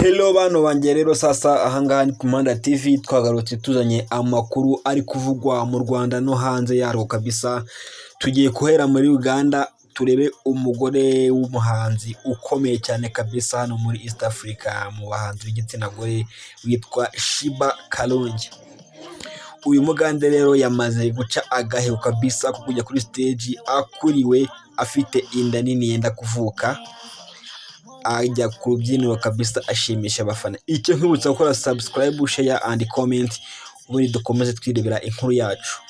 Hello bantu banjye rero, sasa ahangaha ni ku Muhanda TV, twagarutse tuzanye amakuru ari kuvugwa mu Rwanda no hanze yarwo kabisa. Tugiye guhera muri Uganda, turebe umugore w'umuhanzi ukomeye cyane kabisa hano muri East Africa mu bahanzi b'igitsina gore witwa Sheebah Karungi. Uyu mugande rero yamaze guca agahigo kabisa ko kujya kuri stage akuriwe afite inda nini yenda kuvuka, ajya ku rubyiniro kabisa ashimisha abafana. Icyo nkwibutsa gukora subscribe, share and comment, ubundi dukomeze twirebera inkuru yacu.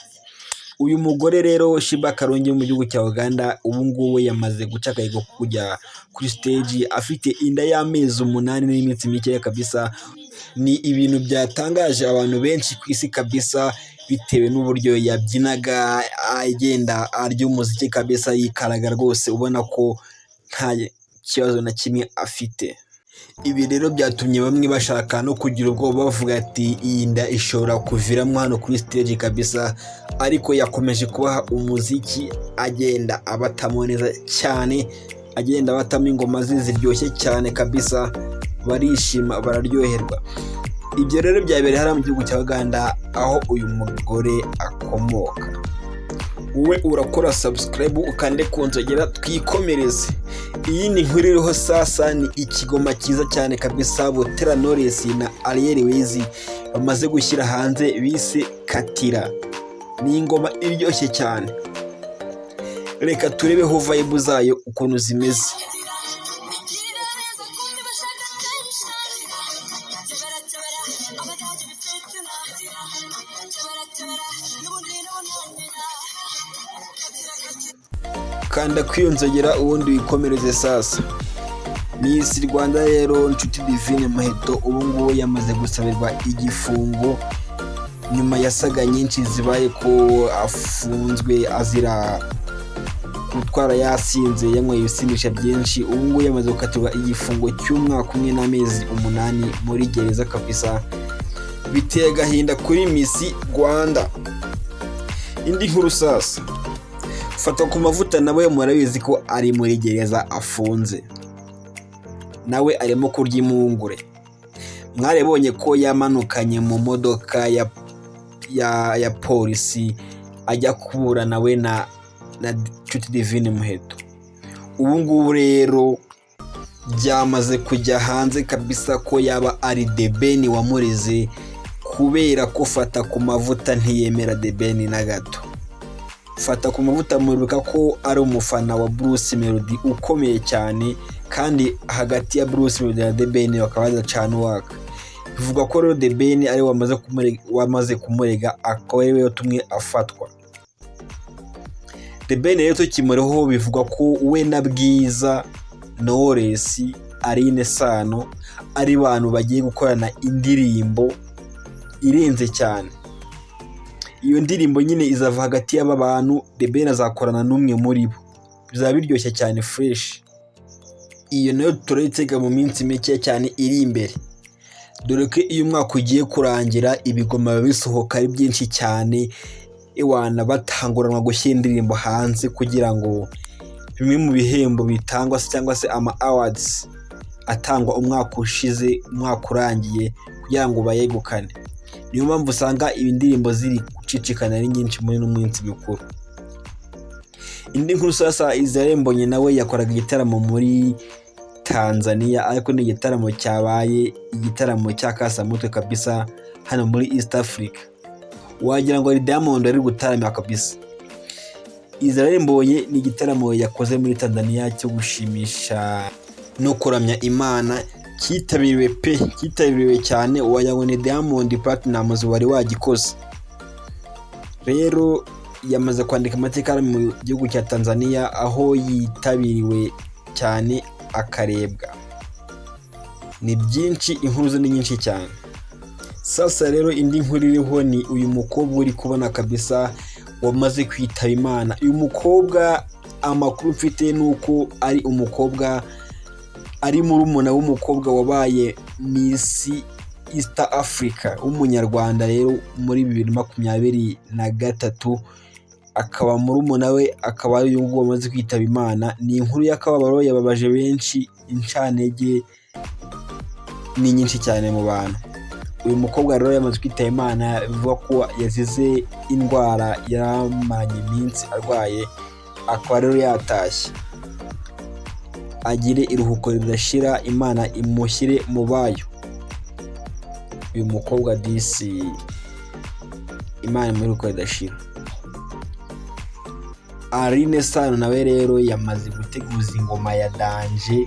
Uyu mugore rero Sheebah Karungi wo mu gihugu cya Uganda, ubu ngubu yamaze guca agahigo ko kujya kuri stage afite inda y'amezi 8 n'iminsi mikeya kabisa. Ni ibintu byatangaje abantu benshi ku isi kabisa, bitewe n'uburyo yabyinaga agenda arya umuziki kabisa, yikaraga rwose, ubona ko nta kibazo na kimwe afite. Ibi rero byatumye bamwe bashaka no kugira ubwoba, bavuga ati iyi nda ishobora kuviramo hano kuri stage kabisa, ariko yakomeje kubaha umuziki, agenda abatamo neza cyane, agenda abatamo ingoma ze ziryoshye cyane kabisa, barishima bararyoherwa. Ibyo rero byabereye hariya mu gihugu cya Uganda aho uyu mugore akomoka. Wowe urakora subscribe, ukande ku nzogera, twikomereze. Iyi ni inkuru iriho sasa, ni ikigoma cyiza cyane kabisa Butera Knowless na Ariel Wayz bamaze gushyira hanze bise Katira. Ni ingoma iryoshye cyane, reka turebeho vibe zayo ukuntu zimeze. Neza kumbi bashaka attention. Tebera tebera, abadage bifitina. Tebera tebera, n'ubundi n'unanira. Katira katira. Kanda kuri iyo nzogera ubundi wikomereze. Sasa Miss Rwanda rero Nshuti Divine Muheto ubu ngubu yamaze gusabirwa igifungo nyuma ya saga nyinshi zibaye ko afunzwe azira gutwara yasinze, yanyweye ibisindisha byinshi. Ubu ngubu yamaze gukatirwa igifungo cy'umwaka umwe n'amezi 8 muri gereza kabisa. Biteye agahinda kuri Miss Rwanda. Indi nkuru sasa, Fata ku Mavuta nawe murabizi ko ari muri gereza afunze, nawe arimo kurya impungure. Mwaribonye ko yamanukanye mu modoka ya polisi ajya kuburana we na Nshuti Divine Muheto. Ubu ngubu rero byamaze kujya hanze kabisa ko yaba ari The Ben wamureze, kubera ko Fata ku Mavuta ntiyemera The Ben na gato. Fata ku Mavuta muribuka ko ari umufana wa Bruce Melody ukomeye cyane, kandi hagati ya Bruce Melody na The Ben bakaba badacana uwaka. Bivugwa ko rero The Ben ari we wamaze kumurega, akaba ari we watumwe afatwa. The Ben rero tukimuriho, bivugwa ko we na Bwiza, Knowless, Aline Sano ari bantu bagiye gukorana indirimbo irenze cyane. Iyo ndirimbo nyine izava hagati y'aba bantu, The Ben azakorana n'umwe muri bo, bizaba biryoshye cyane fresh. Iyo nayo turayitega mu minsi mike cyane iri imbere, dore ko iyo umwaka ugiye kurangira ibigoma biba bisohoka ari byinshi cyane, iwana batanguranwa gushyira indirimbo hanze kugira ngo bimwe mu bihembo bitangwa se cyangwa se ama awards atangwa umwaka ushize, umwaka urangiye, kugira ngo bayegukane. Niyo mpamvu usanga indirimbo ziri gucicikana ari nyinshi muri ino minsi mikuru. Indi nkuru sasa, Israel Mbonyi nawe yakoraga igitaramo muri Tanzania, ariko ni igitaramo cyabaye igitaramo cy'akasamutwe kabisa hano muri East Africa, wagira ngo ni Diamond ari gutaramira kabisa. Israel Mbonyi ni igitaramo yakoze muri Tanzania cyo gushimisha no kuramya Imana, cyitabiriwe pe, cyitabiriwe cyane, wagira ngo ni Diamond Platnumz wari wagikoze. Rero yamaze kwandika amateka mu gihugu cya Tanzania, aho yitabiriwe cyane akarebwa. Ni byinshi, inkuru ze ni nyinshi cyane. Sasa rero indi nkuru iriho ni uyu mukobwa uri kubona kabisa wamaze kwitaba Imana. Uyu mukobwa amakuru mfite ni uko ari umukobwa, ari murumuna w'umukobwa wabaye Miss East Africa w'umunyarwanda rero muri 2023, akaba murumuna we akaba ari uyu nguyu wamaze kwitaba Imana. Ni inkuru y'akababaro yababaje benshi, incantege. ni nyinshi cyane mu bantu. Uyu mukobwa rero yamaze kwitaba Imana, bivuga ko yazize indwara yaramaranye iminsi arwaye, akaba rero yatashye. Agire iruhuko ridashira, Imana imushyire mu bayo. Uyu mukobwa disi, Imana imuhe iruhuko ridashira. Aline Sano nawe rero yamaze guteguza ingoma ya danger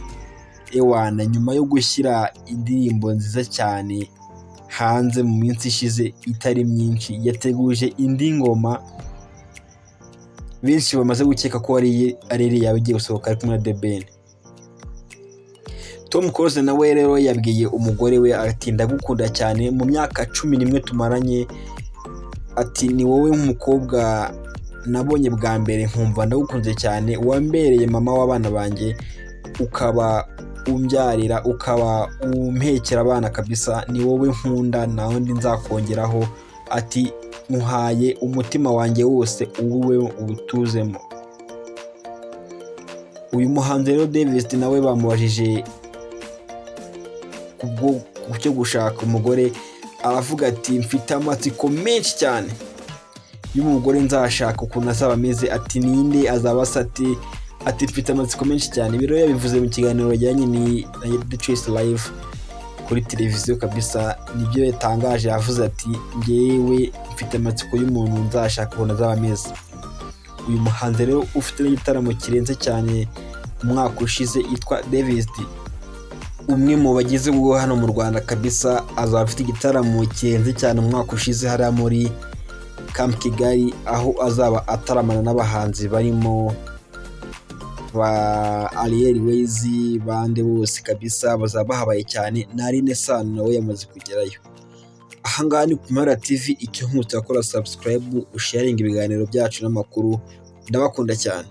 ewana, nyuma yo gushyira indirimbo nziza cyane hanze mu minsi ishize itari myinshi, yateguje indi ngoma benshi bamaze gukeka ko ari iriya igiye gusohoka ari kumwe na The Ben. Tom Close nawe rero yabwiye umugore we ati: "Ndagukunda cyane mu myaka 11 tumaranye." Ati: "Ni wowe nk'umukobwa nabonye bwa mbere nkumva ndagukunze cyane, wambereye mama w'abana banjye, ukaba umbyarira, ukaba umpekera abana kabisa, ni wowe nkunda, nta wundi nzakongeraho." Ati: "Nkuhaye umutima wanjye wose, uwuwe uwutuzemo." Uyu muhanzi rero Davis nawe bamubajije kubwo cyo gushaka umugore, aravuga ati: "Mfite amatsiko menshi cyane y'umugore nzashaka, ukuntu azaba ameze." Ati: "Ninde azaba asa?" Ati: "Mfite amatsiko menshi cyane." Ibi rero yabivuze mu kiganiro yajyanye na The Choice Live kuri televiziyo kabisa, nibyo yatangaje. Yavuze ati: "Ngewe mfite amatsiko y'umuntu nzashaka, ukuntu azaba ameze." Uyu muhanzi rero ufite n'igitaramo kirenze cyane umwaka ushize yitwa Davis D, umwe mu bagize ubwo hano mu Rwanda kabisa, azaba afite igitaramo kirenze cyane umwaka ushize hariya muri Camp Kigali, aho azaba ataramana n'abahanzi barimo ba Ariel Wayz, bande bose kabisa bazaba bahabaye cyane. Na Aline Sano nawe yamaze kugerayo. Ahangaha ni ku Mpara TV, icyo nkutse wakora subscribe, usharinga ibiganiro byacu n'amakuru. Ndabakunda cyane.